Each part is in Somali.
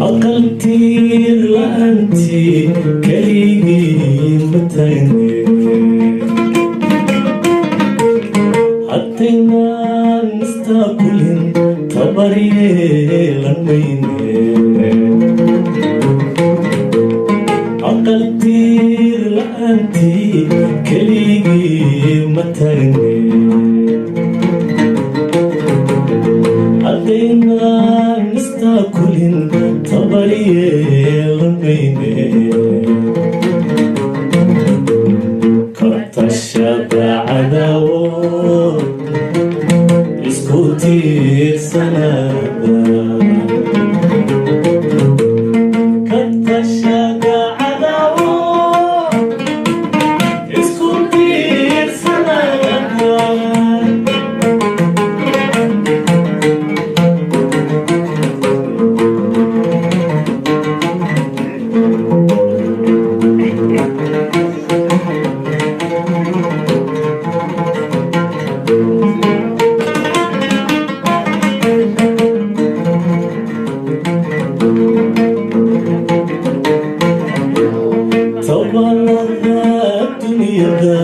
Aqal tiir la'aantii keligii ma tagne, haddaynaan istaakulin tabar yeelan mayne. Aqal tiir la'aantii keligii ma tagne, haddaynaan istaakulin tabar yeelan mayne. Kartashada cadaawo isku tiirsanaada, kartashada cadaawo isku tiirsanaada. Tabalada dunyada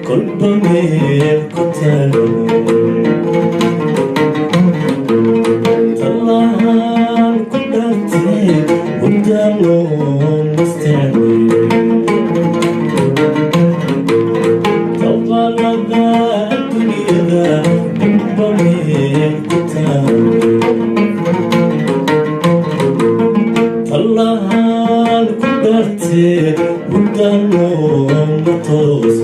kolba meel ku taagan, tallahan ku dhaartay hurdaanoon mastaane. Tabalada dunyada kolba meel ku taagan, tallahan ku dhaartay hurdaanoon ma toos.